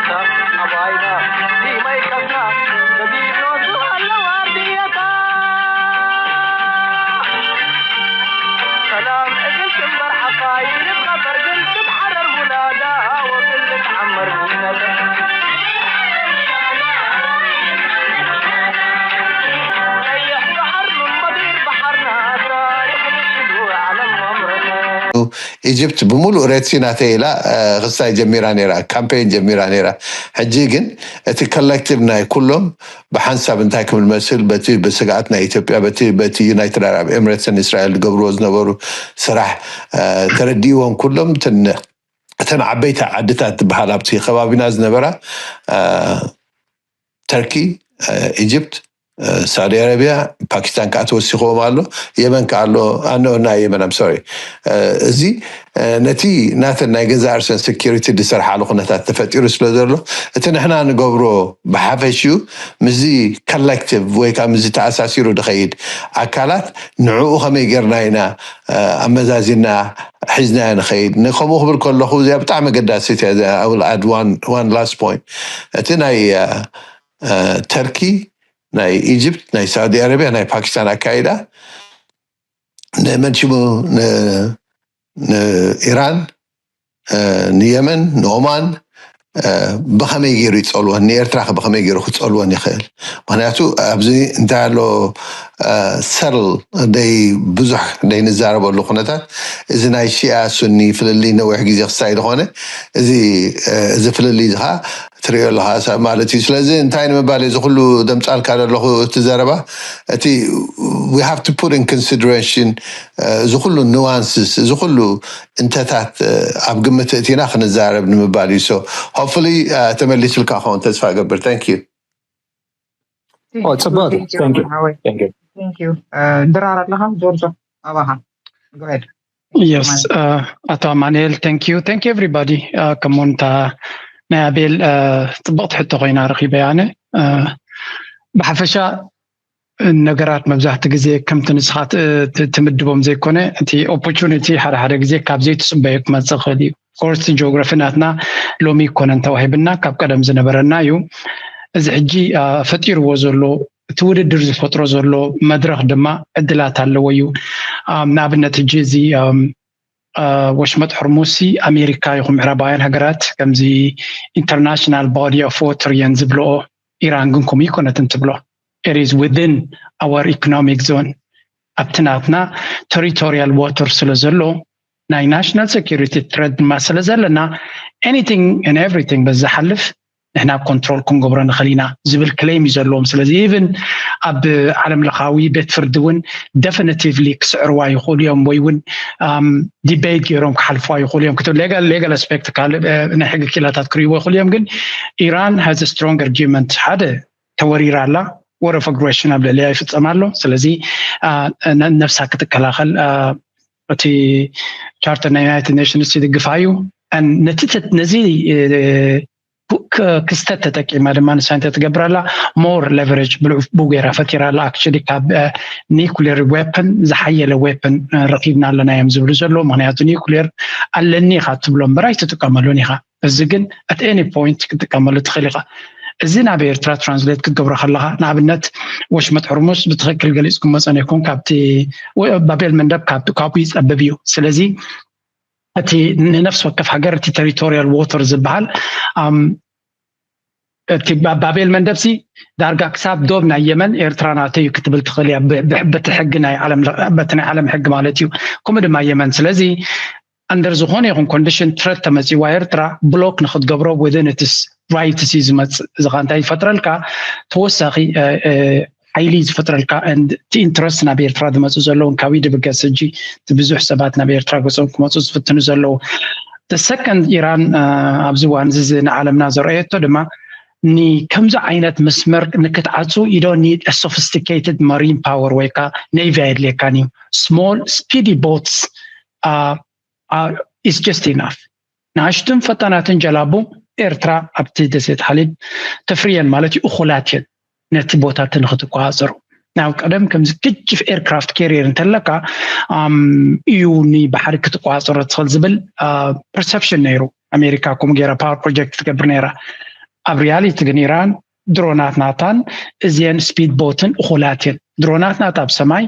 ኣባይና ዲማይ ከፍና በቢኖቱ ኣለዋ ኣርድየታ። ሰላም እግል ትንበር ዓባይ ንትኸበር ግን ትትሓረር ሙላዳ ወግል ትዓመር ሙነተ። ቀይሕ ባሕር ምን በዲር ባሕርና ታሪኽ ንስሉ ዓለም መምረተ። ኢጅፕት ብምሉእ ሬድሲ ናተይ ኢላ ክስታይ ጀሚራ ነይራ፣ ካምፔን ጀሚራ ነይራ። ሕጂ ግን እቲ ኮሌክቲቭ ናይ ኩሎም ብሓንሳብ እንታይ ክብል መስል በቲ ብስግኣት ናይ ኢትዮጵያ በቲ በቲ ዩናይትድ ኣረብ ኤምሬትስን እስራኤል ዝገብርዎ ዝነበሩ ስራሕ ተረዲእዎም ኩሎም እተን ዓበይቲ ዓድታት ዝበሃል ኣብቲ ከባቢና ዝነበራ ተርኪ፣ ኢጅፕት፣ ሳውዲ ኣረቢያ፣ ፓኪስታን ከዓ ተወሲኽዎም ኣሎ። የመን ከዓ ኣሎ። ኣነ ናይ የመን ኣም ሶሪ። እዚ ነቲ ናተን ናይ ገዛ ርእሰን ሴኪሪቲ ዝሰርሓሉ ኩነታት ተፈጢሩ ስለ ዘሎ እቲ ንሕና ንገብሮ ብሓፈሽኡ ምስዚ ኮሌክቲቭ ወይ ከዓ ምስዚ ተኣሳሲሩ ዝኸይድ ኣካላት ንዕኡ ከመይ ጌርና ኢና ኣመዛዚና ሒዝናዮ ንኸይድ። ከምኡ ክብል ከለኹ እዚኣ ብጣዕሚ ኣገዳሲት እያ። I will add one last point። እቲ ናይ ተርኪ፣ ናይ ኢጅፕት፣ ናይ ሳውዲ ኣረቢያ፣ ናይ ፓኪስታን ኣካይዳ ንመን ሽሙ ንኢራን፣ ንየመን፣ ንኦማን ብኸመይ ገይሩ ይፀልወን፣ ንኤርትራ ብኸመይ ገይሩ ክፀልወን ይኽእል? ምክንያቱ ኣብዚ እንታይ ኣሎ ሰል ደይ ብዙሕ ደይ ንዛረበሉ ኩነታት እዚ ናይ ሺያ ሱኒ ፍልልይ ነዊሕ ግዜ ክሳይ ዝኾነ እዚ እዚ ፍልልይ እዚ ከዓ ትሪኦ ኣለኻ ማለት እዩ። ስለዚ እንታይ ንምባል እዚ ኩሉ ደምፃልካ ዘለኹ እቲ ዘረባ እቲ we have to put in consideration እዚ ኩሉ ኑዋንስስ እዚ ኩሉ እንተታት ኣብ ግምት እቲና ክንዛረብ ንምባል እዩ። So hopefully ተመሊስልካ ክኸውን ተስፋ እገብር። Thank you። ጽቡቅ። ድራር ኣለኻ ጆርጆ ኣባኻ Yes. ኣቶ ኣማንኤል thank you thank you everybody። ከሞንታ ናይ ኣቤል ጽብቕቲ ሕቶ ኮይና ረኺበ ኣነ ብሓፈሻ ነገራት መብዛሕቲ ግዜ ከምቲ ንስኻ ትምድቦም ዘይኮነ እቲ ኦፖርቹኒቲ ሓደ ሓደ ግዜ ካብ ዘይትፅበዮ ክመፅእ ክእል እዩ። ኮርስ ጂኦግራፊ ናትና ሎሚ ይኮነን ተዋሂብና ካብ ቀደም ዝነበረና እዩ። እዚ ሕጂ ፈጢርዎ ዘሎ እቲ ውድድር ዝፈጥሮ ዘሎ መድረክ ድማ ዕድላት ኣለዎ እዩ። ንኣብነት ሕጂ እዚ ወሽመጥ ሕርሙስ ኣሜሪካ ይኹን ምዕራባውያን ሃገራት ከምዚ international body of water እየን ዝብልኦ። ኢራን ግን ከምኡ ይኮነትን ትብሎ። It is within our economic zone። ኣብቲ ናትና territorial water ስለ ዘሎ ናይ national security threat ድማ ስለ ዘለና anything and everything በዚ ዝሓልፍ ንሕና ኮንትሮል ክንገብሮ ንኽእል ኢና ዝብል ክሌም እዩ ዘለዎም። ስለዚ ኢቭን ኣብ ዓለም ለኻዊ ቤት ፍርዲ እውን ደፊኒቲቭሊ ክስዕርዋ ይኽእሉ እዮም ወይ እውን ዲቤት ገይሮም ክሓልፍዋ ይኽእሉ እዮም ክትብል ሌጋል ሌጋል ኣስፔክት ካልእ ናይ ሕጊ ክኢላታት ክርእይዎ ይኽእሉ እዮም። ግን ኢራን has strong argument ሓደ ተወሪራ ኣላ። War of aggression ኣብ ልዕሊያ ይፍፀም ኣሎ። ስለዚ ነብሳ ክትከላኸል እቲ ቻርተር ናይ ዩናይትድ ኔሽንስ ይድግፋ እዩ። ነዚ ክስተት ተጠቂማ ድማ ንሳ እንታይ ትገብር ኣላ more leverage ብኡ ገይራ ፈጢራ ኣላ። Actually ካብ nuclear weapon ዝሓየለ weapon ረኪብና ኣለና እዮም ዝብሉ ዘለዉ። ምክንያቱ nuclear ኣለኒ ኢካ ትብሎ እምበር ኣይትጥቀመሉን ኢካ። እዚ ግን at any point ክትጥቀመሉ ትኽእል ኢኻ። እዚ ናብ ኤርትራ ትራንስሌት ክትገብሮ ከለኻ ንኣብነት ወሽመጥ ሕርሙስ ብትኽክል ገሊፅኩሞ ፀኒሕኩም ካብቲ ባቤል መንደብ ካብኡ ይፀብብ እዩ። ስለዚ እቲ ንነፍሲ ወከፍ ሃገር እቲ territorial water ዝበሃል እቲ ባቤል መንደብሲ ዳርጋ ክሳብ ዶብ ናይ የመን ኤርትራ ናተይ እዩ ክትብል ትኽእል እያ። በቲ ሕጊ ናይ በቲ ናይ ዓለም ሕጊ ማለት እዩ። ከምኡ ድማ የመን ስለዚ under ዝኾነ ይኹን ኮንዲሽን ትረት ተመፂዋ ኤርትራ ብሎክ ንክትገብሮ within its rights እዩ ዝመፅእ። እዚ ከዓ እንታይ ይፈጥረልካ? ተወሳኺ ሓይሊ ዝፈጥረልካ እቲ ኢንትረስት ናብ ኤርትራ ዝመፁ ዘለዉ እንካዊ ድብገስ ሕጂ እቲ ብዙሕ ሰባት ናብ ኤርትራ ገፆም ክመፁ ዝፍትኑ ዘለዉ። The second ኢራን ኣብዚ እዋን እዚ ንዓለምና ዘርአየቶ ድማ ንከምዚ ዓይነት መስመር ንክትዓፁ you don't need sophisticated marine power ወይ ከዓ ኔቪ ኣየድልየካን እዩ። Small speedy boats is just enough። ንኣሽቱን ፈጣናትን ጀላቡ ኤርትራ ኣብቲ ደሴት ሓሊብ ተፍርየን ማለት እዩ እኹላት እየን ነቲ ቦታ እቲ ንክትቆፃፀሩ። ናብ ቀደም ከምዚ ግጅፍ ኤርክራፍት ካሪየር እንተለካ እዩ ንባሕሪ ክትቆፃፀሮ ትኽእል ዝብል ፐርሰፕሽን ነይሩ። ኣሜሪካ ከምኡ ገይራ ፓወር ፕሮጀክት ትገብር ነይራ። ኣብ ሪያሊቲ ግን ኢራን ድሮናት ናታን እዚን ስፒድ ቦትን እኹላት እየን። ድሮናት ናታ ኣብ ሰማይ፣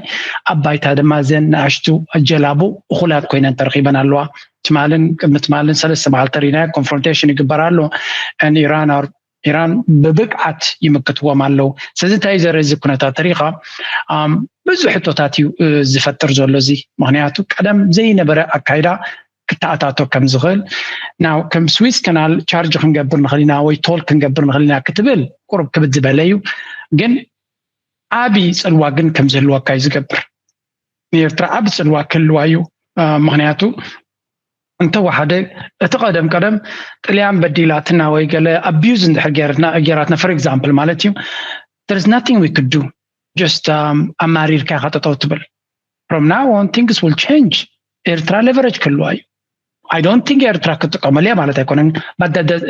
ኣብ ባይታ ድማ እዘን ንኣሽቱ ጀላቡ እኹላት ኮይነን ተረኺበን ኣለዋ። ትማልን ቅድሚ ትማልን ሰለስተ መዓልቲ ሪናዮ ኮንፍሮንቴሽን ይግበር ኣሎ። And ኢራን are ኢራን ብብቅዓት ይምክትዎም ኣለዉ። ስለዚ እንታይ ዘርኢ እዚ ኩነታት ተሪኻ ብዙ ሕቶታት እዩ ዝፈጥር ዘሎ። እዚ ምክንያቱ ቀደም ዘይነበረ ኣካይዳ ክተኣታቶ ከም ዝኽእል ናው ከም ስዊስ ከናል ቻርጅ ክንገብር ንኽእል ኢና ወይ ቶል ክንገብር ንኽእል ኢና ክትብል ቁሩብ ክብድ ዝበለ እዩ። ግን ዓቢ ጽልዋ ግን ከም ዝህልወካ እዩ ዝገብር። ንኤርትራ ዓቢ ጽልዋ ክህልዋ እዩ። ምክንያቱ እንተወሓደ እቲ ቀደም ቀደም ጥልያን በዲላትና ወይ ገለ ኣቢዩዝ እንድሕር ገይራትና for example ማለት እዩ there's nothing we could do just ኣማሪርካ ኢኻ ጠጠው ትብል። From now on things will change። ኤርትራ leverage ክህልዋ እዩ። I don't think ኤርትራ ክትጥቀመሉ እያ ማለት ኣይኮነን።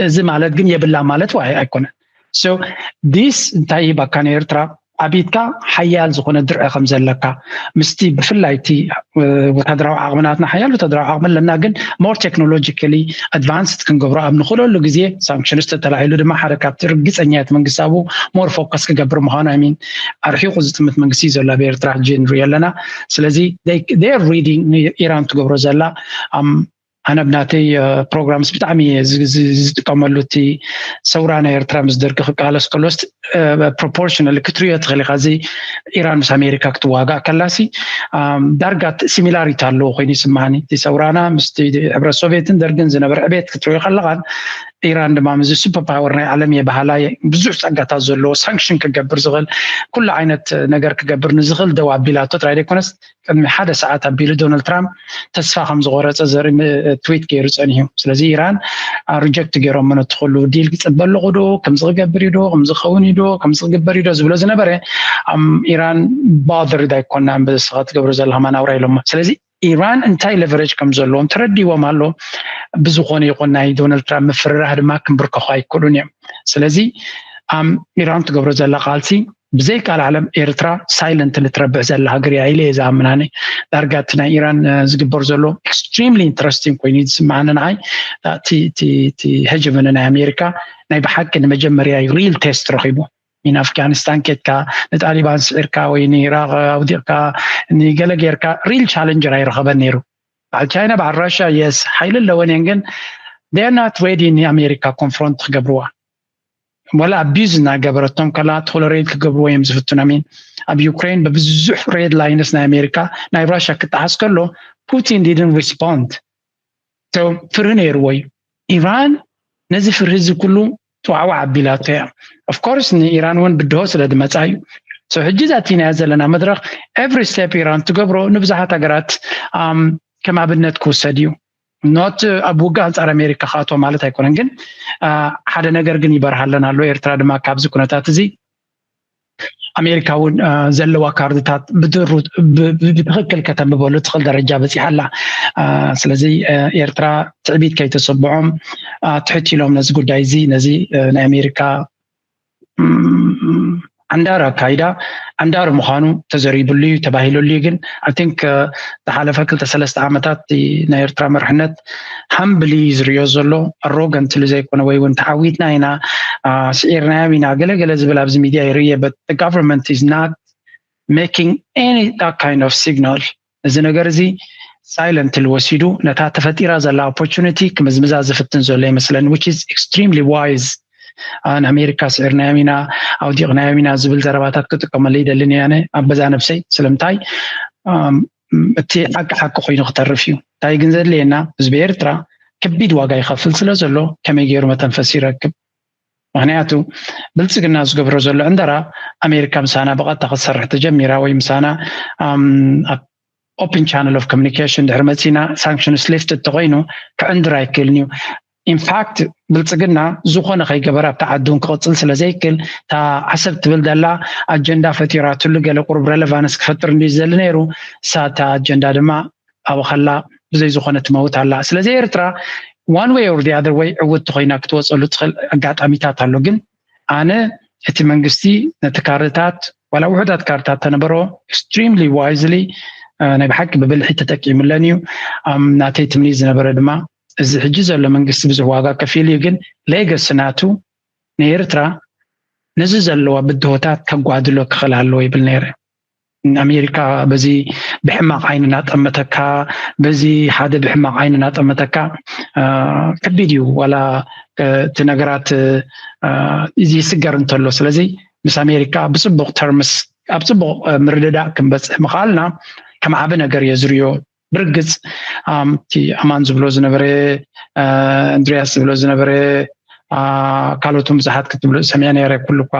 እዚ ማለት ግን የብላ ማለት ኣይኮነን። So this እንታይ ይህበካ ንኤርትራ ዓቢድካ ሓያል ዝኾነ ድርዒ ከም ዘለካ ምስቲ ብፍላይ እቲ ወታደራዊ ዓቕሚ ናትና ሓያል ወታደራዊ ዓቕሚ ኣለና፣ ግን more technologically advanced ክንገብሮ ኣብ ንኽእለሉ ግዜ ሳንክሽንስ ተተላዒሉ ድማ ሓደ ካብቲ ርግፀኛ እቲ መንግስቲ ኣብኡ more focus ክገብር ምዃኑ I mean ኣርሒቑ ዝጥምት መንግስቲ እዩ ዘሎ ኣብ ኤርትራ ሕጂ ንሪኦ ኣለና። ስለዚ they are reading ኢራን ትገብሮ ዘላ ኣነ ብናተይ ፕሮግራምስ ብጣዕሚ ዝጥቀመሉ እቲ ሰውራ ናይ ኤርትራ ምስ ደርጊ ክቃለስ ከሎስ proportionally ክትሪኦ ትኽእል ኢኻ። እዚ ኢራን ምስ ኣሜሪካ ክትዋጋእ ከላሲ ዳርጋ similarity ኣለዎ ኮይኑ ይስማዓኒ። እቲ ሰውራና ምስ ሕብረት ሶቪየትን ደርግን ዝነበረ ዕቤት ክትሪኦ ከለኻን ኢራን ድማ ምስዚ super power ናይ ዓለም እየ በሃላይ ብዙሕ ጸጋታት ዘለዎ ሳንክሽን ክገብር ዝኽእል ኩሉ ዓይነት ነገር ክገብር ንዝኽእል ደው ኣቢላቶ ጥራይ ዘይኮነስ ቅድሚ ሓደ ሰዓት ኣቢሉ ዶናልድ ትራምፕ ተስፋ ከም ዝቆረጸ ዘርኢ ትዊት ገይሩ ጸኒሑ። ስለዚ ኢራን ሪጀክት ገይሮም ነቲ ኩሉ ዲል ክጽበ ኣለኹ ዶ ከምዚ ክገብር እዩ ዶ ከምዚ ክኸውን እዩ ዶ ከምዚ ክግበር እዩ ዶ ዝብሎ ዝነበረ ኢራን bothered ኣይኮናን በዚ ንስኻ ትገብሮ ዘለኻ ማናውራ ኢሎሞ። ስለዚ ኢራን እንታይ leverage ከም ዘለዎም ተረዲዎም ኣሎ። ብዝኾነ ይኹን ናይ ዶናልድ ትራምፕ ምፍርራህ ድማ ክንብርከኹ ኣይክእሉን እዮም። ስለዚ ኢራን ትገብሮ ዘላ ቃልሲ ብዘይ ካልእ ዓለም ኤርትራ silently ትረብሕ ዘላ ሃገር እያ ኢለ እየ ዝኣምን ኣነ። ዳርጋ እቲ ናይ ኢራን ዝግበር ዘሎ extremely interesting ኮይኑ እዩ ዝስምዓኒ ንዓይ። እቲ hegemony ናይ ኣሜሪካ ናይ ብሓቂ ንመጀመርያ real test ረኺቡ። ንኣፍጋኒስታን ኬድካ ንጣሊባን ስዒርካ ወይ ንኢራቅ ኣውዲቕካ ንገለ ጌርካ real challenger ኣይረኸበን ነይሩ። በዓል ቻይና በዓል ራሽያ yes ሓይሊ ኣለወን እየን ግን they are not ready ንኣሜሪካ confront ክገብርዋ። ወላ ኣቢዩዝ እናገበረቶም ከላ tolerate ክገብርዎ እዮም ዝፍትኑ። ኣሚን ኣብ ዩክሬን ብብዙሕ red lines ናይ ኣሜሪካ ናይ ራሽያ ክጠሓስ ከሎ ፑቲን didn't respond። ፍርሂ ነይርዎ እዩ። ኢራን ነዚ ፍርሂ እዚ ኩሉ ጥዋዕዋዕ ኣቢላቶ እያ። Of course ንኢራን እውን ብድሆ ስለ ዝመፃ እዩ። ሕጂ ዛቲናያ ዘለና መድረክ every step ኢራን ትገብሮ ንብዙሓት ሃገራት ከም ኣብነት ክውሰድ እዩ። Not ኣብ ውግእ ኣንፃር ኣሜሪካ ክኣትዎ ማለት ኣይኮነን፣ ግን ሓደ ነገር ግን ይበርሃለን ኣሎ። ኤርትራ ድማ ካብዚ ኩነታት እዚ ኣሜሪካ እውን ዘለዋ ካርድታት ብትኽክል ከተንብበሉ ትኽእል ደረጃ በፂሓ ኣላ። ስለዚ ኤርትራ ትዕቢት ከይተሰብዖም ትሕት ኢሎም ነዚ ጉዳይ እዚ ነዚ ናይ ኣሜሪካ ዓንዳር ኣካይዳ ዓንዳር ምዃኑ ተዘሪብሉ እዩ ተባሂሉሉ እዩ። ግን I think ዝሓለፈ ክልተ ሰለስተ ዓመታት ናይ ኤርትራ መርሕነት humbly ዝሪኦ ዘሎ arrogantly ዘይኮነ ወይ እውን ተዓዊትና ኢና ስዒርናዮም ኢና ገለገለ ዝብል ኣብዚ ሚድያ ይርየ but government is not making any that kind of signal። እዚ ነገር እዚ silently ወሲዱ ነታ ተፈጢራ ዘላ opportunity ክምዝምዛ ዝፍትን ዘሎ ይመስለኒ which is extremely wise። ንኣሜሪካ ስዒርናዮም ኢና ኣውዲቕናዮም ኢና ዝብል ዘረባታት ክጥቀመሉ ይደልን እየ ኣነ ኣብ በዛ ነብሰይ። ስለምንታይ እቲ ሓቂ ሓቂ ኮይኑ ክተርፍ እዩ። እንታይ ግን ዘድልየና ህዝቢ ኤርትራ ከቢድ ዋጋ ይኸፍል ስለ ዘሎ ከመይ ገይሩ መተንፈሲ ይረክብ? ምክንያቱ ብልፅግና ዝገብሮ ዘሎ ዕንደራ ኣሜሪካ ምሳና ብቐጥታ ክትሰርሕ ተጀሚራ ወይ ምሳና ኣብ open channel of communication ድሕሪ መፂና sanctions lift እንተኮይኑ ክዕንድር ኣይክእልን እዩ። In fact ብልፅግና ዝኾነ ከይገበረ ኣብታ ዓዱ ክቕፅል ስለ ዘይክእል እታ ዓሰብ ትብል ዘላ ኣጀንዳ ፈጢራትሉ ገለ ቁሩብ relevance ክፈጥር እንዲ ዝደሊ ነይሩ እሳ እታ ኣጀንዳ ድማ ኣብኡ ከላ ብዘይ ዝኾነ ትመውት ኣላ። ስለዚ ኤርትራ one way or the other way ዕውት ኮይና ክትወፀሉ ትኽእል ኣጋጣሚታት ኣሎ። ግን ኣነ እቲ መንግስቲ ነቲ ካርድታት ዋላ ውሑዳት ካርድታት ተነበሮ extremely wisely ናይ ብሓቂ ብብልሒ ተጠቂሙለን እዩ። ናተይ ትምኒት ዝነበረ ድማ እዚ ሕጂ ዘሎ መንግስቲ ብዙሕ ዋጋ ከፊሉ እዩ። ግን legacy ናቱ ንኤርትራ ነዚ ዘለዋ ብድሆታት ከጓድሎ ክኽእል ኣለዎ ይብል ነይረ። ኣሜሪካ በዚ ብሕማቕ ዓይኒ እናጠመተካ፣ በዚ ሓደ ብሕማቕ ዓይኒ እናጠመተካ፣ ከቢድ እዩ። ዋላ እቲ ነገራት እዚ ይስገር እንተሎ፣ ስለዚ ምስ ኣሜሪካ ብፅቡቕ ተርምስ፣ ኣብ ፅቡቕ ምርድዳእ ክንበፅሕ ምኽኣልና ከም ዓቢ ነገር እየ ዝርዮ። ብርግፅ እቲ ኣማን ዝብሎ ዝነበረ፣ እንድርያስ ዝብሎ ዝነበረ፣ ካልኦትን ብዙሓት ክትብሎ ሰሚዐ ነይረ። ኩሉ እኳ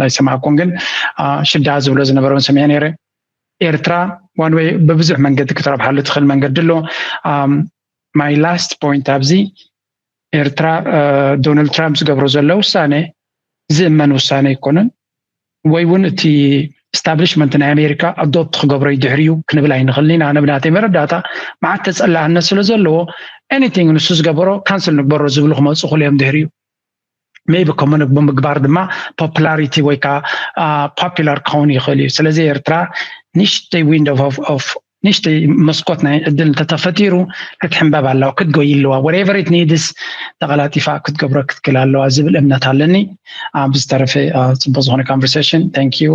ኣይሰማዕኩን፣ ግን ሽዳ ዝብሎ ዝነበረ እውን ሰሚዐ ነይረ። ኤርትራ ዋን ወይ ብብዙሕ መንገዲ ክትረብሓሉ ትኽእል መንገዲ ኣሎ። My last point ኣብዚ፣ ኤርትራ፣ ዶናልድ ትራምፕ ዝገብሮ ዘሎ ውሳነ ዝእመን ውሳነ ኣይኮነን። ወይ እውን እቲ ስታብሊሽመንት ናይ ኣሜሪካ ኣዶፕት ክገብሮ እዩ ድሕሪኡ ክንብል ኣይንኽእልን ኢና። ኣነ ብናተይ መረዳእታ፣ መዓት ተፀላእነት ስለ ዘለዎ፣ ኤኒቲንግ ንሱ ዝገበሮ ካንስል ንግበሮ ዝብሉ ክመፁ ክእሉ እዮም ድሕሪኡ። ሜቢ ከምኡ ብምግባር ድማ ፖፑላሪቲ ወይ ከዓ ፖፑላር ክኸውን ይኽእል እዩ። ስለዚ ኤርትራ ንእሽተይ ዊንዶ ኦፍ፣ ንእሽተይ መስኮት ናይ ዕድል እንተተፈጢሩ ክትሕንበብ ኣለዋ፣ ክትጎይ ኣለዋ። Whatever it needs፣ ተቐላጢፋ ክትገብሮ ክትክእል ኣለዋ ዝብል እምነት ኣለኒ። ብዝተረፈ ፅቡቅ ዝኾነ conversation። Thank you።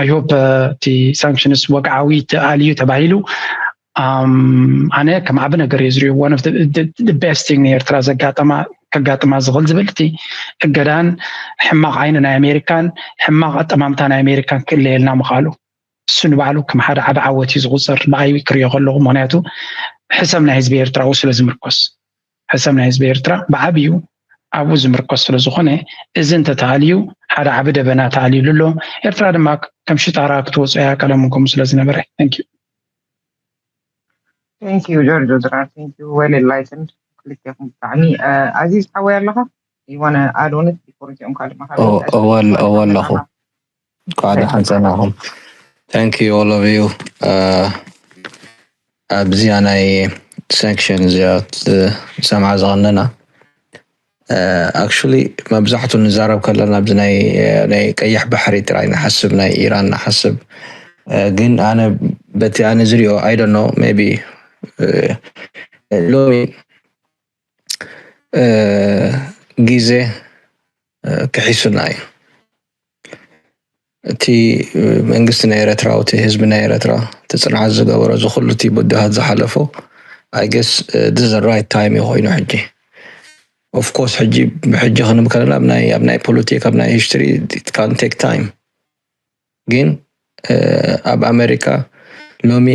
I hope እቲ ሳንክሽንስ ወግዓዊ ተኣልዩ ተባሂሉ፣ ኣነ ከም ዓቢ ነገር እየ ዝሪኦ። One of the best thing ንኤርትራ ዘጋጠማ፣ ከጋጥማ ዝኽእል ዝብል እቲ እገዳን ሕማቕ ዓይኒ ናይ ኣሜሪካን ሕማቕ ኣጠማምታ ናይ ኣሜሪካን ክእለየልና ምኽኣሉ፣ እሱ ንባዕሉ ከም ሓደ ዓቢ ዓወት እዩ ዝቑጸር፣ ብኣይ ክሪኦ ከለኹ። ምኽንያቱ ሕሰም ናይ ህዝቢ ኤርትራ ኣብኡ ስለ ዝምርኮስ፣ ሕሰም ናይ ህዝቢ ኤርትራ ብዓብዩ ኣብኡ ዝምርኮስ ስለ ዝኾነ፣ እዚ እንተተኣልዩ ሓደ ዓቢ ደበና ተኣልዩሉ ኣሎ። ኤርትራ ድማ ከም ሽጣራ ክትወፅኦ እያ ቀደም ከምኡ ስለ ዝነበረ። Thank you። Thank you ጆርጆ ድራር። Thank you፣ well enlightened። ክልቴኹም ብጣዕሚ። ኣዚዝ ሓወይ ኣለኻ? You wanna add on it before እዚኦም ካልእ መሃሪ? እወ ኣለኹ። እንኳዕ ደሓን ጸናኹም። Thank you all of you። ኣብዚኣ ናይ ሳንክሽን እዚኣ ሰምዓ ዝቐነና፣ actually መብዛሕቱ ንዛረብ ከለና ኣብዚ ናይ ናይ ቀይሕ ባሕሪ ጥራይ ንሓስብ፣ ናይ ኢራን ንሓስብ። ግን ኣነ በቲ ኣነ ዝሪኦ፣ I don't know, maybe ሎሚ ግዜ ክሒሱና እዩ። እቲ መንግስቲ ናይ ኤረትራ፣ እቲ ህዝቢ ናይ ኤረትራ፣ እቲ ጽንዓት ዝገበሮ፣ እዚ ኩሉ እቲ ብድሆታት ዝሓለፎ፣ I guess this is the right time እዩ ኮይኑ ሕጂ። Of course ሕጂ ብሕጂ ክንብል ከለና ኣብ ናይ ኣብ ናይ ፖለቲካ፣ ኣብ ናይ ሂስትሪ it can take time። ግን ኣብ ኣሜሪካ ሎሚ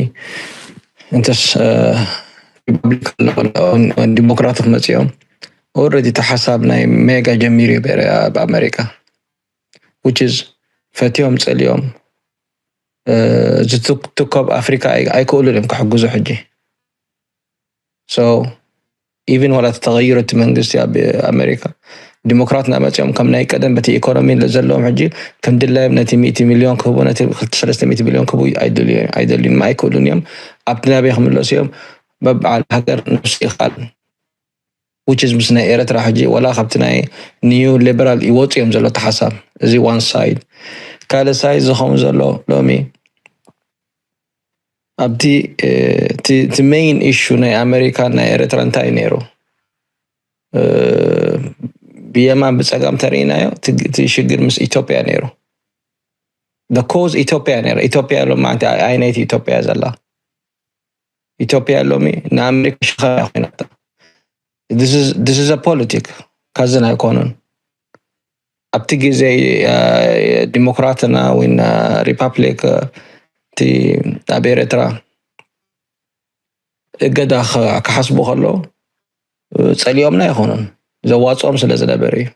እንተስ ሪፐብሊካን ዲሞክራቲክ መፂኦም፣ already እቲ ሓሳብ ናይ ሜጋ ጀሚሩ እዩ ኣብ ኣሜሪካ። Which is ፈትዮም ጸልዮም፣ እዚ ትኮብ ኣፍሪካ ኣይክእሉን እዮም ክሕግዙ ሕጂ። So even ዋላ ተተቐይሩ እቲ መንግስቲ ኣብ ኣሜሪካ፣ ዲሞክራት እናመፅኦም ከም ናይ ቀደም በቲ ኢኮኖሚ ዘለዎም ሕጂ ከም ድላዮም ነቲ ሚእቲ ሚልዮን ክህቡ፣ ነቲ ክልተ ሰለስተ ሚእቲ ቢልዮን ክህቡ ኣይደልዩን፣ ኣይክእሉን እዮም። ኣብቲ ናበይ ክምለሱ እዮም? በብዓል ሃገር ነብሱ ይኽኣል። Which is ምስ ናይ ኤረትራ ሕጂ ዋላ ካብቲ ናይ ኒዩ ሊበራል ይወፁ እዮም ዘሎ እቲ ሓሳብ። እዚ one side። ካልእ ሳይድ ዝኸውን ዘሎ ሎሚ ኣብቲ እቲ ሜይን ኢሹ ናይ ኣሜሪካን ናይ ኤረትራ እንታይ እዩ ነይሩ? ብየማን ብፀጋም ተርእናዮ እቲ ሽግር ምስ ኢትዮጵያ ነይሩ። ኮዝ ኢትዮጵያ ነይሩ። ኢትዮጵያ ሎማዓንቲ ኣይነይቲ ኢትዮጵያ ዘላ? ኢትዮጵያ ሎሚ ንኣሜሪካ ሸኸም ኮይናታ። This is a politic፣ ካዝን ኣይኮኑን። ኣብቲ ግዜ ዲሞክራትና ወይ ሪፓብሊክ እቲ ኣብ ኤረትራ እገዳ ክሓስቡ ከለዉ ጸሊኦምና ኣይኮኑን፣ ዘዋጽኦም ስለ ዝነበረ እዩ።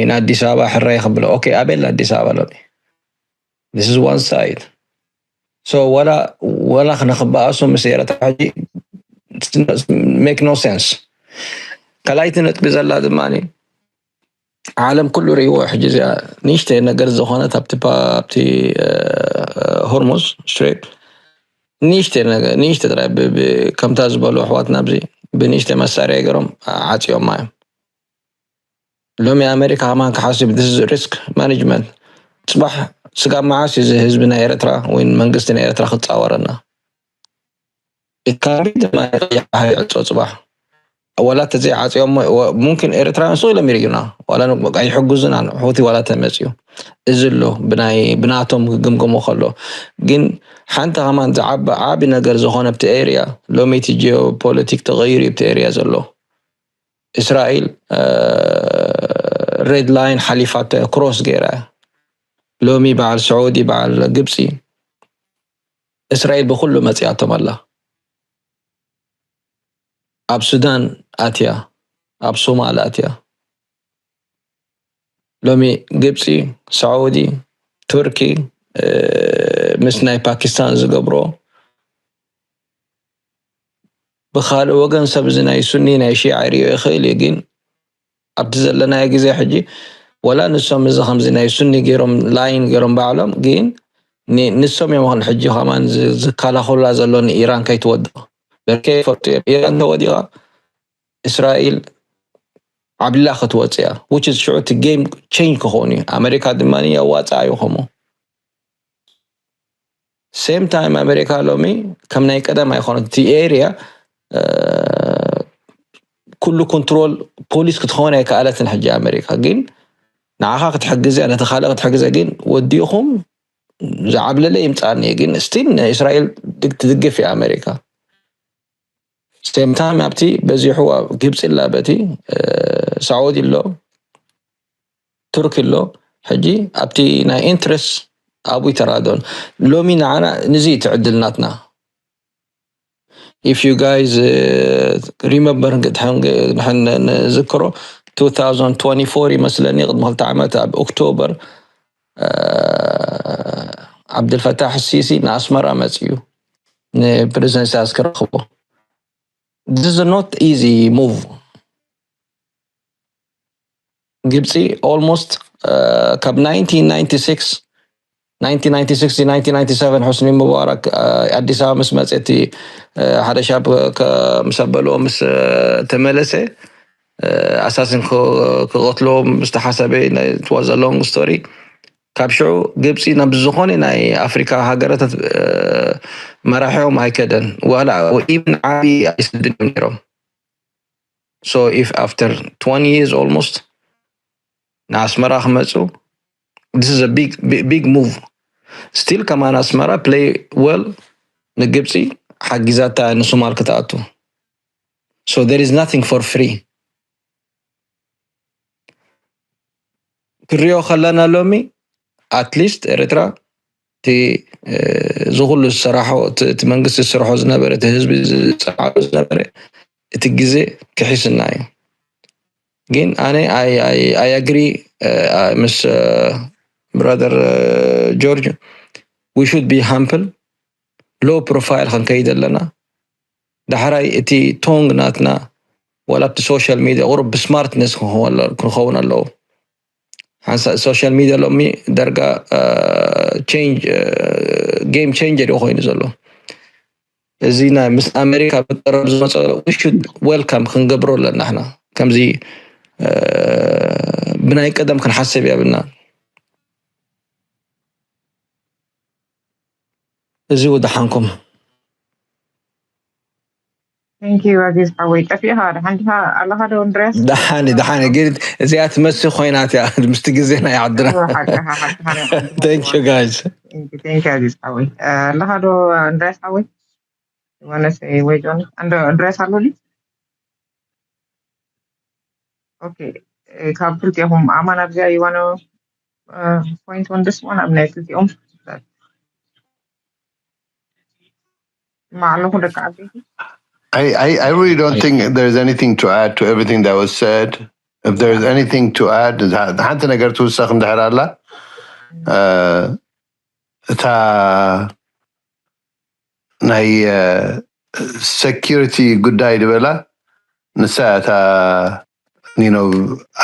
ንኣዲስ ኣበባ ሕራይ ክብሎ፣ ኦኬ፣ ኣበል ኣዲስ ኣበባ ሎሚ? This is one side። So ዋላ ዋላ ክነክበኣሱ ምስ ኤረትራ ሕጂ make no sense። ካልኣይቲ ነጥቢ ዘላ ድማ ዓለም ኩሉ ርእይዎ ሕጂ እዚኣ ንእሽተይ ነገር ዝኾነት ኣብቲ ኣብቲ ሆርሙዝ ስትሬት ንእሽተይ ነገር ንእሽተይ ጥራይ ከምታ ዝበሉ ኣሕዋትና ኣብዚ ብንእሽተይ መሳርያ ገይሮም ዓፅዮማ እዮም። ሎሚ ኣሜሪካ ከማን ክሓስብ this is risk management። ፅባሕ ስጋብ መዓስ እዚ ህዝቢ ናይ ኤረትራ ወይ መንግስቲ ናይ ኤረትራ ክፃወረና? ኢኮኖሚ ድማ ቀይሕ ባሕሪ ይዕፆ ፅባሕ። ዋላ ተዘይዓፅዮሞ፣ ወ-፣ ሙምኪን ኤርትራውያን ስቕ ኢሎም ይርእዩና፣ ዋላ ን-፣ ኣይሕግዙናን። ሑቲ ዋላ ተመፅዩ፣ እዚ ኣሎ ብናይ፣ ብናቶም ክግምግሞ ከሎ። ግን ሓንቲ ከማን ዝዓበ ዓቢ ነገር ዝኾነ ኣብቲ ኤርያ፣ ሎሚ እቲ ጂኦፖለቲክ ተቐይሩ እዩ ኣብቲ ኤርያ ዘሎ። እስራኤል ሬድ ላይን ሓሊፋ፣ ክሮስ ገይራ እያ። ሎሚ በዓል ስዑዲ፣ በዓል ግብፂ፣ እስራኤል ብኩሉ መፂኣቶም ኣላ። ኣብ ሱዳን ኣትያ፣ ኣብ ሶማል ኣትያ። ሎሚ ግብፂ፣ ሳዑዲ፣ ቱርኪ፣ እ፣ ምስ ናይ ፓኪስታን ዝገብሮ፣ ብኻልእ ወገን ሰብ እዚ ናይ ሱኒ ናይ ሺዓ ይሪኦ ይኽእል እዩ፣ ግን ኣብቲ ዘለናዮ ግዜ ሕጂ፣ ወላ ንሶም እዚ ከምዚ ናይ ሱኒ ገይሮም፣ ላይን ገይሮም ባዕሎም፣ ግን ኒ-፣ ንሶም እዮም ሕጂ ከማን ዝ-፣ ዝከላኸሉላ ዘሎ ንኢራን ከይትወድቕ። በርከ ይፈልጡ እዮም። ኢራን ተወዲቓ፣ እስራኤል ዓብሊላ ክትወፅእ እያ። Which is ሽዑ እቲ ጌም ቼንጅ ክኸውን እዩ። ኣሜሪካ ድማ የዋፅኣ እዩ ከምኡ። ሴም ታይም ኣሜሪካ ሎሚ ከም ናይ ቀደም ኣይኮነት። እቲ ኤርያ፣ እ፣ ኩሉ ኮንትሮል ፖሊስ ክትኸውን ኣይከኣለትን። ሕጂ ኣሜሪካ ግን ንዓኻ ክትሕግዝ እያ፣ ነቲ ካልእ ክትሕግዝ እያ። ግን ወዲኹም ዝዓብለለ ይምፃኒ፣ ግን ስቲል ንእስራኤል ድግ-፣ ትድግፍ እያ ኣሜሪካ። ሴም ታይም ኣብቲ በዚሑ ኣብ ግብፂ ኣላ፣ በቲ፣ እ፣ ሳዑዲ ኣሎ፣ ቱርኪ ኣሎ። ሕጂ ኣብቲ ናይ ኢንትረስት ኣብኡ ይተራድኦን። ሎሚ ንዓና ንዚ እቲ ዕድል ናትና። If you guys, እ፣ remember፣ ንግ-፣ ንድሕን፣ ንድሕን ንዝክሮ፣ two thousand twenty-four ይመስለኒ፣ ቅድሚ ክልተ ዓመት ኣብ ኦክቶበር፣ እ፣ ዓብደልፈታሕ ሲሲ ንኣስመራ መፅዩ ንፕሬዚደንት ኢሳያስ ክረኽቦ። This is not easy move። ግብፂ ኦልሞስት፣ እ፣ ካብ ናይንቲን ናይንቲ ሲክስ፣ ናይንቲን ናይንቲ ሲክስ፣ ናይንቲን ናይንቲ ሰቨን፣ ሑስኒ ሙባረክ፣ እ፣ ኣዲስ ኣበባ ምስ መፀ፣ እቲ፣ እ፣ ሓደ ሻብ ከ-፣ ምስ ኣበልዎ ምስ፣ እ፣ ተመለሰ፣ እ፣ ኣሳሲን ክ-፣ ክቐትልዎ ምስ ተሓሰበ፣ ናይ፣ it was a long story። ካብ ሽዑ ግብፂ ናብ ዝኾነ ናይ ኣፍሪካ ሃገራታት፣ እ፣ መራሒኦም ኣይከደን። ዋላ ኢቭን ዓቢ ኣይሰድን እዮም ነይሮም። So if after twenty years almost ንኣስመራ ክመፁ፣ this is a big, big, big move. Still ከማን ኣስመራ play well ንግብፂ ሓጊዛታ ንሶማል ክትኣቱ። So there is nothing for free። ክሪኦ ከለና ሎሚ፣ at least ኤርትራ እቲ፣ እ፣ እዚ ኩሉ ዝሰራሖ፣ እቲ፣ እቲ መንግስቲ ዝሰርሖ ዝነበረ፣ እቲ ህዝቢ ዝፀዓሮ ዝነበረ፣ እቲ ግዜ ክሒስና እዩ። ግን ኣነ፣ I, I, I agree፣ እ፣ ምስ፣ እ፣ ብራደር፣ እ፣ ጆርጅ፣ we should be humble፣ low profile ክንከይድ ኣለና። ዳሕራይ እቲ ቶንግ ናትና፣ ዋላ ኣብቲ ሶሻል ሚድያ ቁሩብ ብስማርትነስ ክንኸውን ኣለ-፣ ክንኸውን ኣለዎ። ሓንሳእ ሶሻል ሚድያ ሎሚ ዳርጋ፣ እ፣ ቼንጅ፣ እ፣ ጌም ቼንጀር እዩ ኮይኑ ዘሎ። እዚ ናይ ምስ ኣሜሪካ ብቀረብ ዝመፀ፣ we should welcome ክንገብሮ ኣለና። ንሕና ከምዚ፣ እ፣ ብናይ ቀደም ክንሓስብ የብልና። እዚ ወደሓንኩም። Thank you ኣዚዝ ሓወይ። ጠፊእኻ ደሓን ዲኻ? ኣለኻ ዶ እንድርያስ? ደሓን፣ ደሓን። ግን እዚኣ ትመስል ኮይና እያ፣ ምስቲ ግዜና ይዓድና። ሓቅኻ፣ ሓቅኻ፣ ናይ ዓድኻ። Thank you, guys። Thank you, thank you ኣዚዝ ሓወይ። ኣለኻ ዶ እንድርያስ ሓወይ? ዮሃንስ ወይ ጆን? እንዶ እንድርያስ ኣሎ ድዩ? ኦኬ፣ ካብ ክልቲኦም ኣማን ኣብዚኣ you wanna, uh, point on this one? ኣብ ናይ ክልቲኦም ማዕለኹ ደቂ ዓበይቲ። I, I, I really don't think there's anything to add to everything that was said. If there's anything to add, ሓንቲ ነገር ትውሰኽ እንድሕር ኣላ፣ እ፣ እታ ናይ፣ እ፣ ሴኪሪቲ ጉዳይ ዝበላ፣ ንሳ እታ፣ you know፣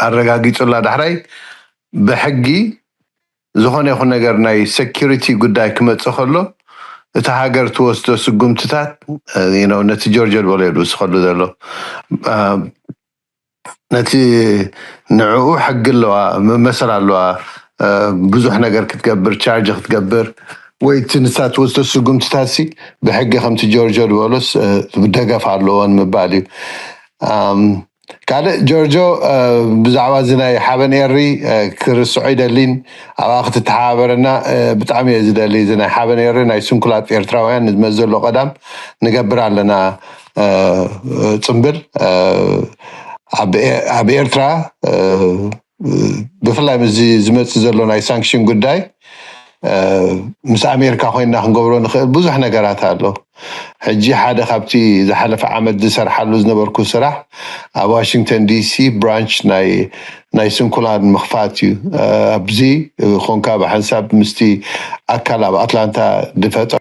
ኣረጋጊጹላ። ዳሕራይ ብሕጊ ዝኾነ ይኹን ነገር ናይ ሴኪሪቲ ጉዳይ ክመጽእ ከሎ፣ እታ ሃገር ትወስዶ ስጉምትታት፣ እ፣ you know፣ ነቲ ጆርጆ ዝበሎ እዩ ዝውስኸሉ ዘሎ። እ፣ ነቲ ንዕኡ ሕጊ ኣለዋ፣ መ-፣ መሰል ኣለዋ፣ እ፣ ብዙሕ ነገር ክትገብር፣ ቻርጅ ክትገብር፣ ወይ እቲ ንሳ ትወስዶ ስጉምትታት ሲ ብሕጊ ከምቲ ጆርጆ ዝበሎስ፣ እ፣ ደገፍ ኣለዎ ንምባል እዩ። ካልእ ጆርጆ፣ ብዛዕባ እዚ ናይ ሓበን ኤሪ ክርስዖ ይደሊን፣ ኣብኣ ክትተሓባበረና ብጣዕሚ እየ ዝደሊ። እዚ ናይ ሓበን ኤሪ ናይ ስንኩላት ኤርትራውያን ንመዘሎ ቀዳም ንገብር ኣለና። ጽምብል ኣብ ኤርትራ ብፍላይ ምስዚ ዝመፅእ ዘሎ ናይ ሳንክሽን ጉዳይ ምስ ኣሜሪካ ኮይንና ክንገብሮ ንኽእል ብዙሕ ነገራት ኣሎ። ሕጂ ሓደ ካብቲ ዝሓለፈ ዓመት ዝሰርሓሉ ዝነበርኩ ስራሕ ኣብ ዋሽንግተን ዲሲ ብራንች ናይ ስንኩላን ምኽፋት እዩ። ኣብዚ ኮንካ ብሓንሳብ ምስቲ ኣካል ኣብ ኣትላንታ ዝፈጠ